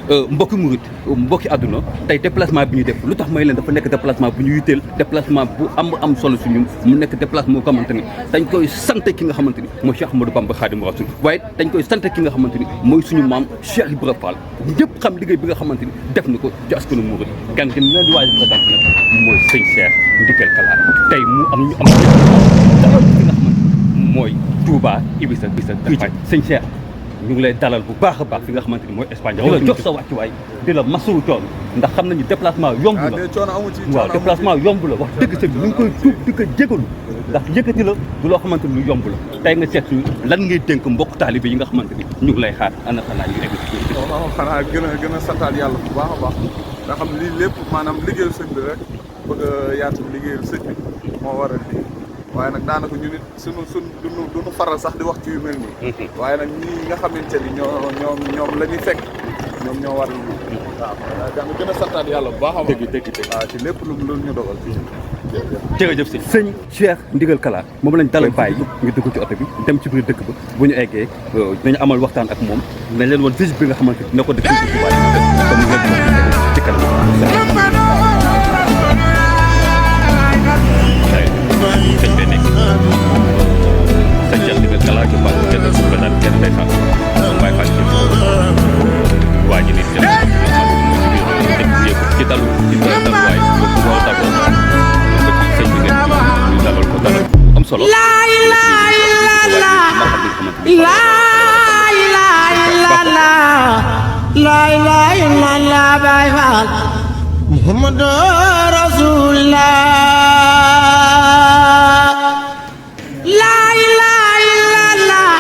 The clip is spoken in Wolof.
mbokki murit mbokki àdduna tey déplacement bi ñu def lu tax may leen dafa nekk déplacement bu ñu yitteel déplacement bu am solo si ñun mu nekk déplacement boo xamante ni dañ koy sant ki nga xamante ni mooy Cheikh Ahmadou Bamba Khadim Rasoul waaye dañ koy sant ki nga xamante ni mooy suñu maam Cheikh Ibra Fall ñëpp xam liggéey bi nga xamante ni def na ko ci askanu murit gan gi leen di waaj présenté nag mooy sëñ Cheikh Ndigal Kala tey mu am ñu am dalal ki nga xamante ni mooy Touba Ibisa sëñ Cheikh ñu ngi lay dalal bu baax a baax fi nga xamante ni mooy Espagne di la jox sa wàccuwaay di la masawu coono ndax xam nañu déplacement yomb la waaw déplacement yomb la wax dëgg sëñ bi ñu ngi koy tuub di ko jégalu ndax yëkkati la du loo xamante ni lu yomb la tey nga seet si lan ngay dénk mbokk taalibe yi nga xamante ni ñu ngi lay xaar ana xanaa ñu egg ci xanaa gën a santaat yàlla bu baax a baax nga xam lii lépp maanaam liggéeyal sëñ bi rek bëgg a yaatu liggéeyal sëñ bi moo waral lii waaye nag daanaka ñu nit duñu faral sax di wax ci yu mel nii waaye nag ñii nga xamante ni ñoom la ñuy fekk ñoom ñoo war waaw da nga gën a santaat yàlla bu baax a baax dëgg waaw ci lépp lu ñu dogal fii jërëjëf si sëñ Cheikh Ndigal Kala moom lañ dalal bàyyi ñu dugg ci oto bi dem ci biir dëkk ba bu ñu eggee dinañu amal waxtaan ak moom nañ leen woon visite bi nga xamante ni dina ko def ci waaye comme ñu leen ci kanam sëñ bi nekk sëñ Cheikh Ndigal Kala ñu baax kenn ko naan kenn day xaar waaye fàcc waa ji nit ci dalu waay boo daloo sëñ bi ngeen ñu dalal ko dalal am solo laa ilaaha illallaah laa ilaaha illallaah Baay Faal Muhammadu Rasuulullaah laa ilaaha illallaah